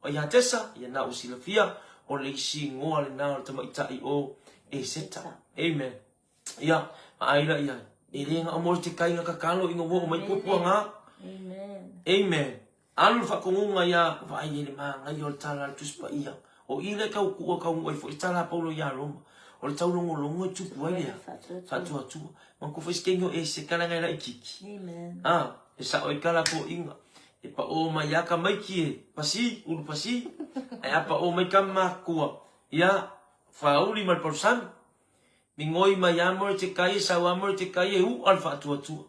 O i Hatesa, ia na ua silafia, o le isi igoa lena o le tamaitai o Eseta. Amen. Ia, vaai la i ai. E le na o Morotekai na tatalo ina ua oo mai puapuaga. Amen. Amen. Alu le faatonuga ia vaai ai le manaia o le tala a le Tusi Paia. O i lea e tau kuʻu taunuu ai foi le tala a Paulo iā Roma. O le taulogologo e tupu ai le faatuatua. Manatua foi se taimi o Eseka leaga e laitiiti. A, e sao ai ka latou iga. E paʻō mai lava tamaiti e pasi, ulu pasi, ae a paʻō mai ka makua, ia, faauli ma le palusami. Migoi mai lava Moretekai e sau lava Moretekai e uʻa le faatuatua.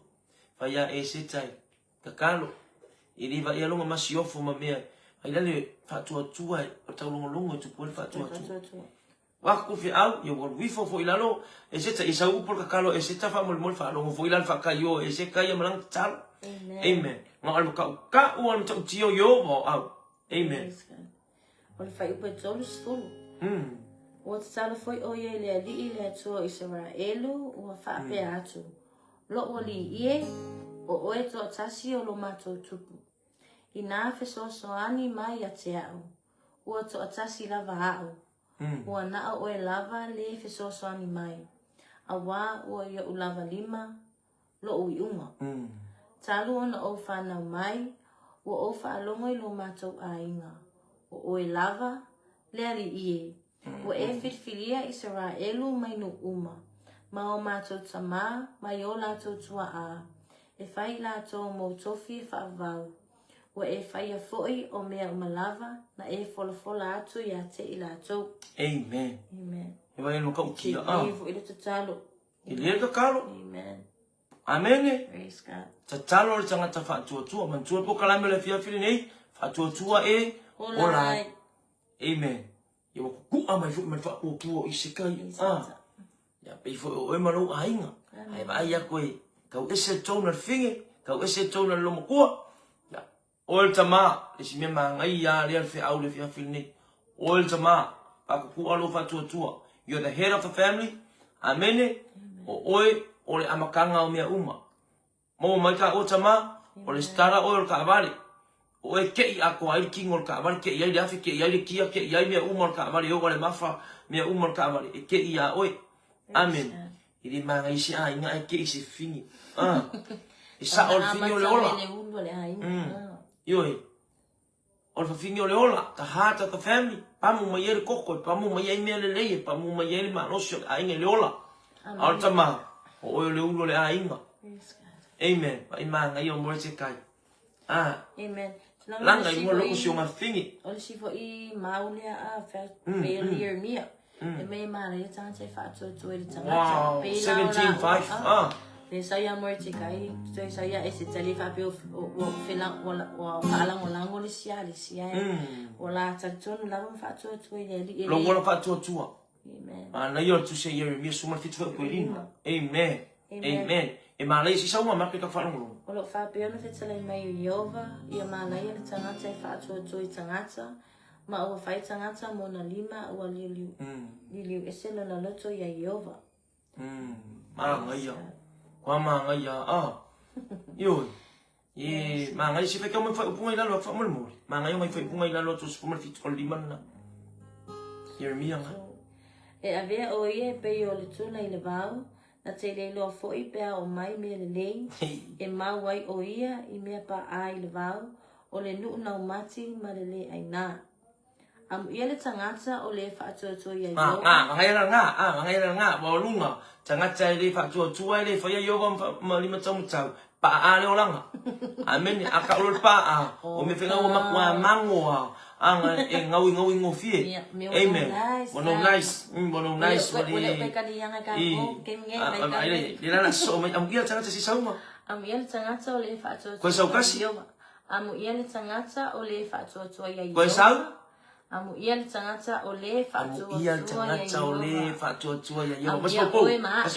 Fai a Eseta e Tatalo, e le vaia lona masiofo ma mea ai la le faatuatua e o taulogologo e tupu ai le faatuatua. Ua aku feau, ia ua alu ifo foi i lalo, Eseta, ia sau upu o le tatalo Eseta faamolemole faalogo foi la le faakaio e Eseta ia ma lana tatalo. Amen. Amen. Na o le mataukau a le matautia o Ieova o au. Amen. Praise God. O le fuaiupu e 30. Ua tatalo foi ʻo ia i le Alii le Atua o Isaraelu, ua faapea atu, Loʻu alii e, ʻo ʻoe toatasi o lo matou tupu. Inā fesoasoani mai ia te aʻu, ua toatasi lava aʻu, ua naʻo ʻoe lava le fesoasoani mai, auā ua ioʻu lava lima loʻu iʻuga. Talu ona ou whanau mai, ua ou faalogo i lo matou aiga, ʻo ʻoe lava, le aliʻi e. Ua e filifilia Isaraelu mai nuu uma, ma o matou tamā, mai o latou tuaʻā, e fai i latou mou tofi e faavavau. Ua e faia foi o mea uma lava na e folafola atu ia te i latou. Amen. Amen. E vai no kau Te kia. Ah. e foi le tatalo. E le tatalo. Amen. Amene. Praise God. Tatalo le tagata faatuatua. Manatua le polokalame o le afiafi lenei, faatuatua e ola ai. Amen. Ia ua kukuʻa mai foi ma le faatuatua o Iseka ia. Ah. Ia pei foi o oe ma lou aiga. Ae vaai aku e tau ese le tou na le fine, tau ese le tou na le lomatua. Ia, oe le tama, le isi mea manaia lea le feau le afiafi lenei. Oe le tama, faakukua lou faatuatua. You're the head of the family. Amene. O oe o le amataga o mea uma. Maua mai ka oe tama, o le stara oe o le kaavale. O oe keʻi atoa ai le kino o le kaavale, keʻi ai le afi, keʻi ai le kia, keʻi ai mea uma o le kaavale, e oo a le mafa, mea uma o le kaavale, e keʻi iā oe. Amen. E le manaia se aiga ae keʻi se fini. Ah. E sao le fini o le ola. Ioe. O le fafine o le ola, the heart of the family. pamu mai ai le koko, e pamu mai ai mea lelei, e pamu mai ai le malosi o le aiga i le ola. A o le tama, o oe o le ulu o le aiga. Amen. Vaai manaia o Moretekai. Ah. Amen. Langa i mua loko si o ngafini. O le sifo i mau lea a failure mia. E mei manaia tangata e whaatuatua i le tangata. Wow, 17.5. Ah. Le saia Moretekai, toe saia e se tali whape o ua whaalangolango le sia le sia e. O la talitonu lava ma whaatuatua i le ali. Lo wala whaatuatua. Amen. Manaia o le tusi a Ieremia 17 foi koe lima. Amen. Amen. E manaia si sauma make ka whaalongolongo. O lo whaapea ona fetalai mai o Ieova, ia manaia le tagata e whaatuatua i tagata, ma ua whai tagata mona lima ua liuliu, liuliu ese lona loto ia Ieova. Māngaia. Kua māngaia. Ah. Ioi. E māngaia si whaikau mai whai upunga i lalo, wha mole mole. Māngaia mai whai upunga i lalo, tō sipu mai whitu o lima nā. Jeremia ngā. E avea o ia e pei o le tuna i le vao, na te le iloa fo'i pe a o mai mea lelei, e mau ai o ia i mea pa'a i le vao, o le nu'u naumati ma le le ainā. Amuia le tagata o le faatuatua ia Iowa. Nga, nga la nga, a nga la nga, wa lunga, tagata e le faatuatua e le faia Iowa ma lima tau matau, pa a le olanga. Amen, a ka olo pa a, o me whenga ua makua mango a, a nga e ngau i ngau i ngofie. Amen. Wa no nice, wa no nice, wa le... I, le lala so mai, amuia le tagata si sauma. Amuia le tagata o le faatuatua Koe saukasi? ia Iowa. Amuia le tagata o le faatuatua ia Koe sau? Amuia le tagata o le faatuatua Amuia le tagata o le faatuatua ia Iowa. Amuia oe ma a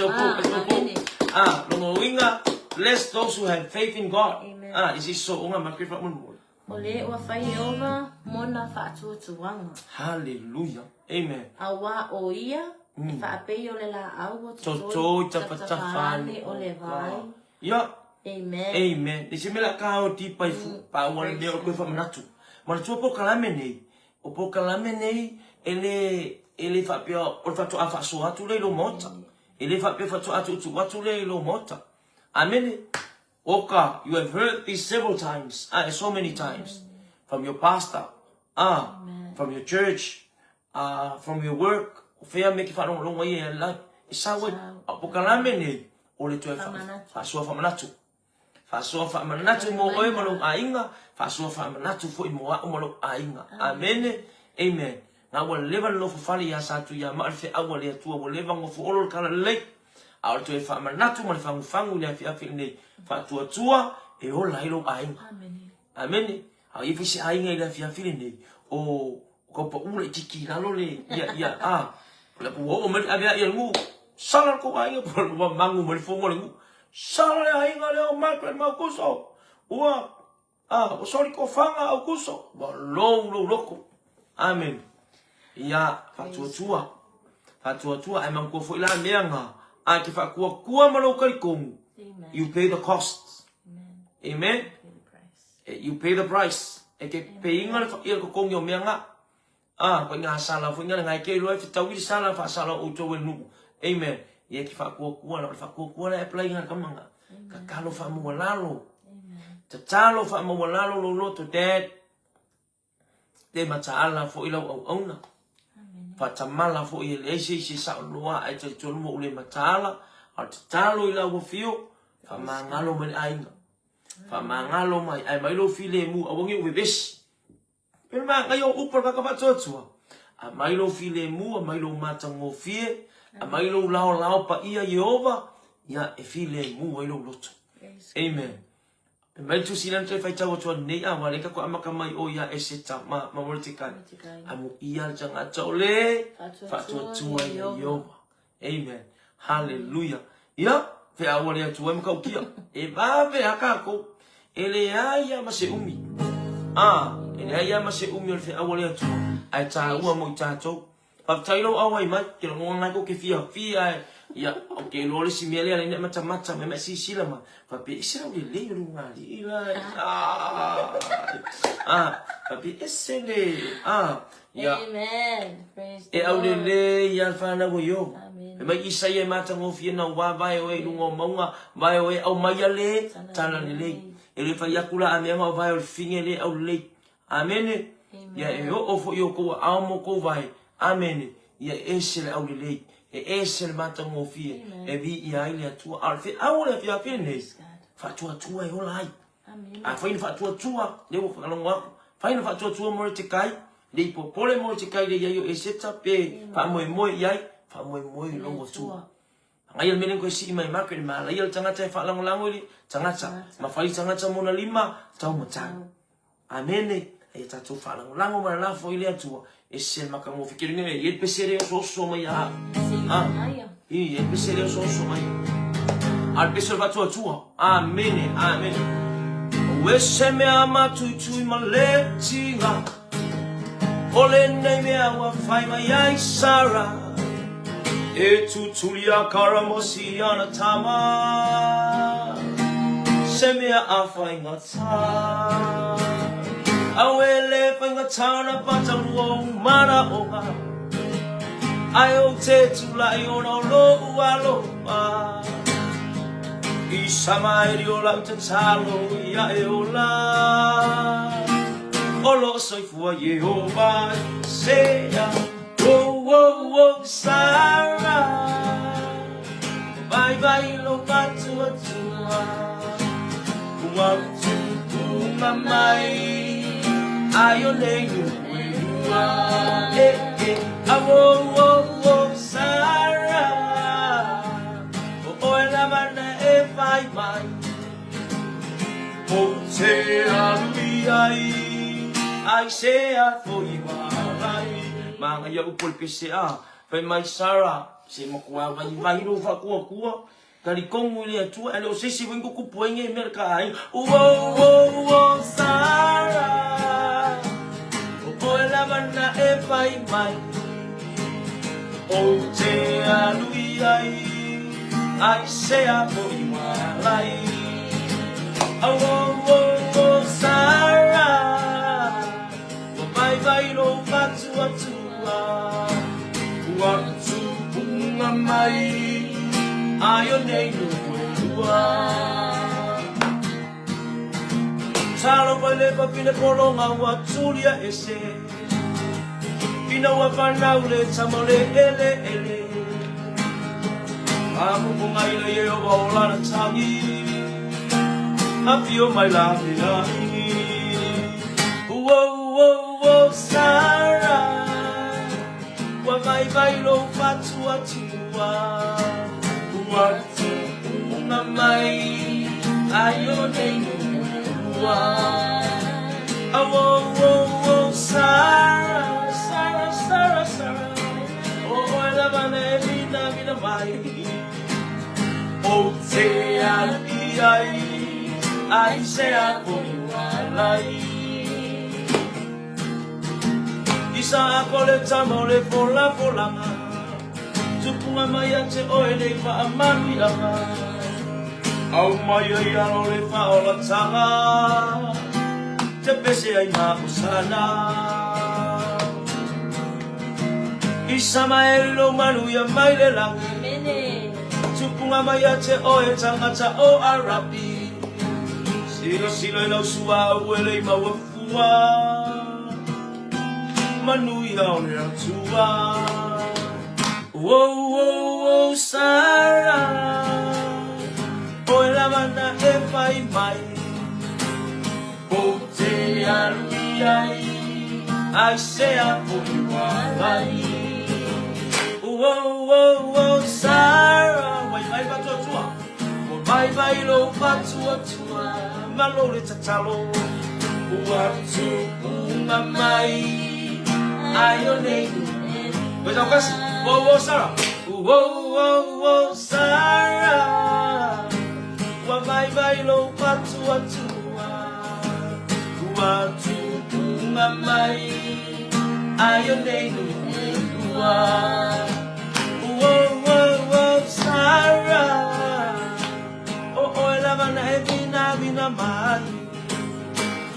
amene. Ah, longa uiga, bless those who have faith in God. Amen. Ah, isi soonga ma ke faamolemole. O le ua fai Ieova mona faatuatuaga. Hallelujah. Amen. Auā o ia e faapei o le laau ua Totoi tafatafa ane o le vai. Ia. Amen. Amen. Le se mea ka o ti pai fu pa ua le mea o koe whamanatu. Manatua polokalame nei, o polokalame nei e le e le faapea o le faatoa faasoa atu lea i lou maota. E le faapea faatoa tuutuu atu lea i lou maota. Amene. Oka, you have heard this several times, ah, so many times, from your pastor, ah, from your church, ah, from your work, o fea me ke whaalongolongo ia e lai, e sau ai, a polokalame nei, o le toe faasoa faamanatu. Faasoa faamanatu mo oe ma lou aiga, faasoa faamanatu foi mo a'u ma lou aiga. Amene. Amen. Nga ua leva le nofo fale ia Satu ia maa le feau a le Atua, ua leva gofo olo le kala lelei. A o le toe faamanatu ma le fagufagu i le afiafi lenei, faatuatua e ola ai lou aiga. Amene. A o ia foi se aiga i le afiafi lenei, o kau pa'u laitiiti i lalo le, ia, ia, a, o le ua oo mai le ave a'i a le nuu, sala le kou aiga, po ua magu mai le fomo a le nuu, sala le aiga lea o Margaret ma Aukuso, ua, a, ua soli kofaga Aukuso, ua lou lou loko. Amen. Ia, faatuatua, faatuatua, ae manatua foi la mea nga, a e te faakuakua ma lou talitonu, you pay the cost. Amen. You pay the price. E te peinga le ia le totogi o mea nga. Ah, ko inga sala fo inga ngai ke loa fitau i sala fa sala o to nu. Amen. Ia ki fa kua la fa kua la apply nga kamanga. Ka kalo fa mo lalo. Tatalo fa mo lalo lo lo to dad. Te mataala fo i lau au auna. Faatamala foi e leai se isi e saoloa ae talitonu ua ou le mataala, a o le tatalo i lau afio, faamagalo mai le aiga. Faamagalo mai, ae mai lou filemu, aua ne i ou vevesi. Pei ona manaia o upu a le tagata faatuatua, aumai lou filemu, aumai lou matagofie, aumai lou laolao paia Ieova, ia e filemu ai lou loto. Amen. Fai mai le Tusi lea na toe faitau atu anei, a ua lea tatou amata mai o ia Eseta ma, ma Morotekai. Amuia le tagata o le faatuatua ia Ieova. Amen. Hallelujah. Ia, feaua le Atua e matautia. E vave a tatou. E leai lava ma se umi. A, e leai lava ma se umi o le feaua le Atua. Ae taua mo i tatou. Faafetai lou auai mai, ke lagona ngai ko ke fiafia e, ia, o ke iloa le isi mea lea le matamata mai ma silasila mai, faapea ese lau lelei o luga alii la, ah, ah, faapea ese le, ah, ia, Amen. Praise the e Lord. aulelei ia le fanau a Iowa. Amen. Fai mai Isaia e matagofie na ua vae oe i luga o mauga, vae oe aumaia le tala lelei. E le fai atu la a mea o vae o le fine le aulelei. Amene. Ia e oo foi i o kou aao ma o kou vae. Amene. Ia e ese le aulelei, e ese le matagofie e viia ai le Atua. A o le feau o le afiafi lenei, faatuatua e ola ai. Afai na faatuatua, lea ua faalogo atu, fai na faatuatua Moretekai, le i popole Moretekai le i ai o Eseta pe faamoemoe i ai, faamoemoe i lou Atua. Agaia le mea lea na toe sii mai Margaret, e malaia le tagata e faalagolago i le tagata, ma fai le tagata ma ona lima taumatau. Amene. Aia tatou faalagolago ma lalafo i le Atua, e se matagofie. Ke ringa e i le pese le osooso mai ia au. Ah, i e pese le osooso mai. A le pese o le faatuatua. Amene, amene. O ese mea matuitui ma le tiga, o lenei mea ua fai mai ai Sara, e tutuli a Karamosi ana tama, se mea a faigata. Auē le faigata ona pataulu ou manaoga, ae ou te tulai ona o lou alofa. I Samaeli o lau tatalo ia e ola, o lo o soifua Iehova sea. Oh, oh, oh, Sarah, vaivai lou faatuatua, ua tupuga mai ai o nei nuu e lua. Eh, eh, ah, oh, oh, oh, Sarah, o oe lava na e fai mai. Ou te alu i ai, ai sea foi wai. Māngaia upu o le pese a, fai mai Sarah, se makuā vaivai lou faakuakua, talitonu i le Atua, ae le o se isi foi na tutupu ai nei mea le ka aiga. Uou, uou, uou, Sarah, o oe lava na e fai mai. Ou te alu i ai, ai sea foi walai. Oh, oh, oh, oh, Sarah, ua vaivai lou faatuatua, ua tupuga mai ai o nei nuu e lua. Talofa i le fafine pologa ua tulia ese, Ina ua fanau le tama o le eleele. Faafofoga i le Iehova o lana tagi, Afio mai la mea i. Uou, uou, uou, Sarah, Ua vaivai lou faatuatua, Ua tupuga mai ai o nei nuu e lua. Oh, oh, oh, Sarah, Sarah, Sarah, Sarah, o oe lava na e minamina mai. Ou te alu i ai, ai sea foi walai. Isaako le tama o le folafolaga, Tupuga mai ia te oe nei faamanuiaga, Aumai ai alo le faaolataga, Te pese ai ma Hosana. Isamaeli lou manuia mai le lagi, Tupuga mai ia te oe tagata o Arapi, Silasila i lau suauu e le i maua fua, Manuia o le Atua. Oh, oh, oh, Sarah, oe lava na e fai mai, Ou te alu i ai, ai sea foi walai. Oh, oh, oh, Sarah, vaivai faatuatua, ua vaivai lou faatuatua, malo le tatalo, ua tupuga mai ai o nei. Koe tau kasi, oh, oh, Sarah, oh, oh, oh, Sarah, ua vaivai lou faatuatua, ua tupuga mai ai o nei nuu e lua. Oh, oh, oh, Sarah, o oe lava na e vinavina mai,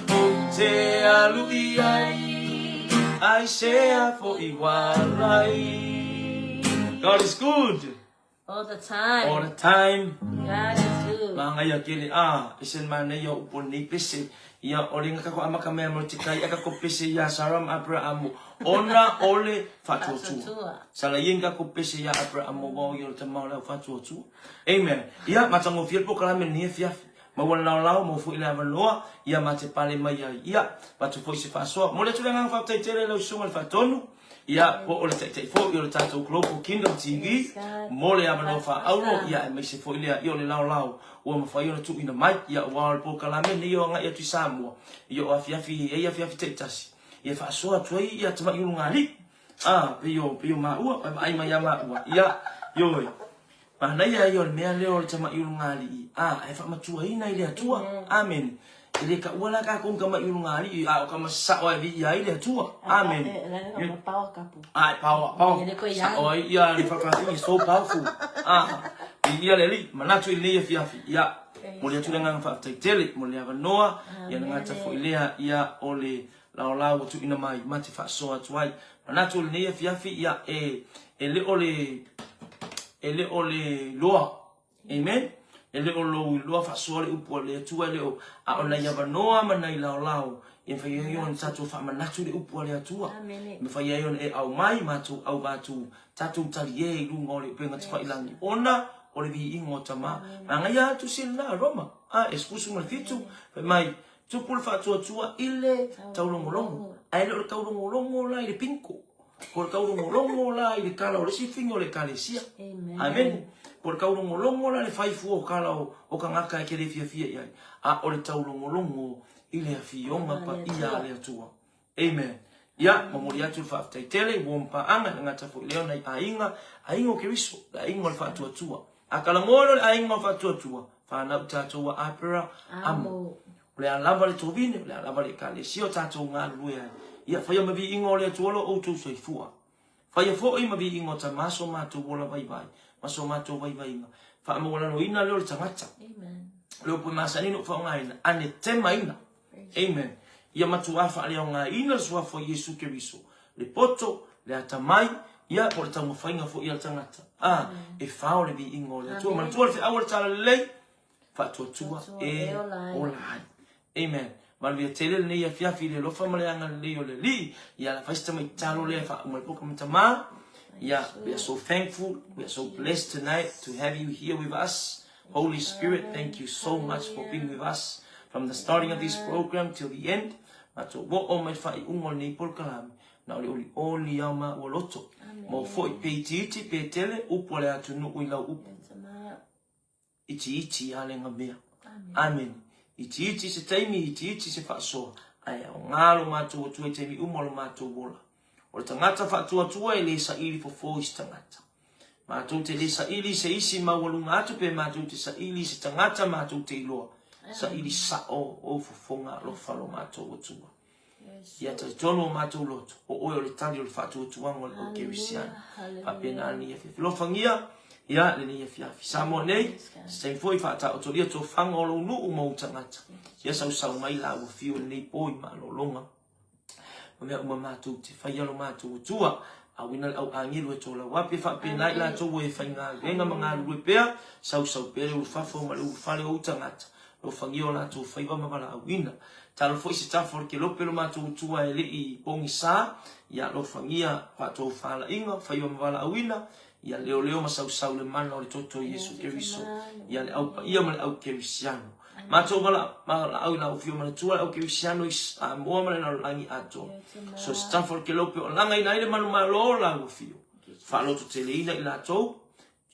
Ou te alu i ai, ai sea foi walai. God is good. All the time. All the time. God is good. Māngaia kele, ah, e se manaia upu o lenei pese. Ia, o le kako amaka mea mo te kai aka ko pese ia Sara ma Abraham ona ole faatuatua. Sala ia kako pese ia Abraham o ia o le tama o le au faatuatua. Amen. Ia, matagofie le polokalame lenei afiafi. Maua le laolao, maua foi le avanoa, ia ma te pale mai ai. Ia, avatu foi se faasoa. Momoli atu le agaga faafetai tele i lau susuga i le Faatonu, ia, po o le Taitai foi o le tatou Global Kingdom TV, mo le avanoa faaauro, ia, aemaise foi lea, ia, o le laolao ua mafai ona tuuina mai, ia, aua o le polokalame lenei o agai atu i Samoa, ia, o afiafi, e i ai afiafi taitasi, ia, e faasoa atu ai, ia, tamai ulugalii, a, pei o, pei o maua, vaai mai ia maua, ia, ioe. Manaia ia o le mea lea o le tamaʻi ulugalii, a, ae faamatuaina i le Atua. Amene. E le taua la tatou ni tamaʻi ulugalii, a o tama sasao ae viia ai le Atua. Amene. A, e power, power. Sao ai ia le whakawhi, so powerful. A, viia le Alii, manatu i lenei afiafi. Ia, momoli atu le agaga faafetai tele mo le avanoa, ia le gata foi lea, ia, o le laolao ua tuuina mai ma te faasoa atu ai. Manatu o lenei afiafi, ia, e, e le o le, e le o le loa. Amen. E le o lou iloa faasoa le upu a le Atua, e le o, a o nai avanoa ma nai laolao, e mafai ai ona tatou faamanatu le upu a le Atua. E mafai ai ona e aumai matou auvaatu tatou talie i luga o le upega tafailangi, ona o le viiga o Tama. Magaia atu si lena Roma, a, e 17, fai mai, Tupu le faatuatua i le taulogologo, ae le o le taulogologo la i le pinko. Po o le taulogologo la i le tala o le isi faiga o le ekalesia. Amene. Po o le taulogologo la i le fai fua o tala o tagata e te le fiafia i ai. A o le taulogologo i le Afioga Paia a le Atua. Amen. Ia, momoli atu le faafetai tele i uo ma paaga, e le gata foi lea o nai aiga, aiga o Keriso, le aiga o le faatuatua. A talanoa loa le aiga o le faatuatua, fanau tatou a Apera, Amo. O le a lava le tovine, o le a lava le ekalesia o tatou galulue ai. Ia, faia ma viiga o le Atua lo outou soifua. Faia foi ma viiga o Tama so matou ola vaivai, ma so matou vaivaiga. Faamaualaloina lea o le tagata. Amen. O le upu e masani ona ou faaaogaina, anetemaina. Amen. Ia matuā faaleaogaina le suafa o Iesu Keriso, le poto, le atamai, ia, po o le taumafaiga foi a le tagata. A, e fao le viiga o le Atua. Manatua le feau o le Talalelei, faatuatua e ola ai. Amen. Manuia tele lenei afiafi i le alofa ma le agalelei o le Alii. Ia fai se tamai tatalo lea e faauma le poka ma tamā. Ia, we are so thankful, we are so blessed tonight to have you here with us. Holy Spirit, thank you so much for being with us from the starting of this program till the end. Matou oo mai le faaiuga o lenei polokalame, na o le olioli ao ma ua loto. Mo foi pe itiiti pe tele, upu a le atunuu i lau upu. Itiiti a le mea. Amen. Itiiti se taimi, itiiti se faasoa, ae aoga lo matou Atua i taimi uma o lo matou ola. O le tagata faatuatua e le saili fofo i se tagata. Matou te le saili i se isi maualuga atu pe matou te saili i se tagata matou te iloa. Saili sao ou fofoga alofa lo matou Atua. Ia talitonu o matou loto, o oe o le tali o le faatuatuaga o le au kerisiano. Faapena lenei afiafi. Alofagia, ia lenei afiafi. Samoa nei, se taimi foi faataotolia tofaga o lou nuu ma ou tagata. Ia sausau mai la ua fiu i lenei po i malologa. Ma mea uma matou te faia lo matou Atua. Auina le au agelu e tolau ape faapena i latou e faigaluega ma galulue pea, sausau pea le ulufafo ma le ulufale o ou tagata. Alofagia o latou faiva ma valaauina. Talo foi se tafa o le kelope lo matou Atua e le i pogisa, ia alofagia faatofalaiga, faiva ma valaauina, ia leoleo ma sausau le mana o le toto o Iesu Keriso, ia le au paia ma le au kerisiano. Matou valaau i lau Afioga ma le Atua, le au kerisiano i Samoa ma le lalolagi atoa. So se tafa o le kelope o lagaina ai le manumalo o lau Afio. Faalototeleina i latou,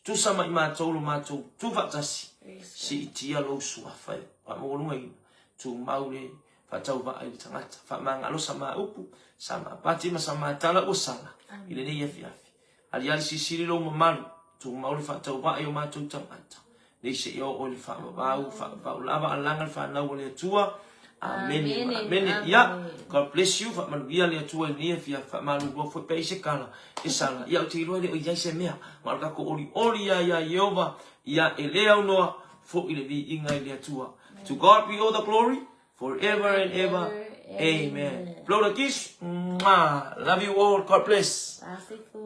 tusa ma i matou lo matou tuufaatasi, siitia lou suafa e faamaualugaina, tumau le faatauvaa i le tagata, faamagalo sa ma upu, sa ma pati ma sa ma tala ua sala i lenei afiafi. Aliali silisili lou mamalu, tumau le faatauvaa i o matou tagata, nei seia oo i le faavavau, faavavau lava alaga le fanau a le Atua. Amene ma amene. Ia, God bless you, faamanuia le Atua i lenei afiafi, faamalulua foi pe ai se kala e sala. Ia, ou te iloa e le o i ai se mea, ma o le tatou olioli ia iā Ieova, ia, e le aunoa foi le viiga i le Atua. To God be all the glory, forever and ever. Amen. Blow the kiss. Mwah. Love you all. God bless.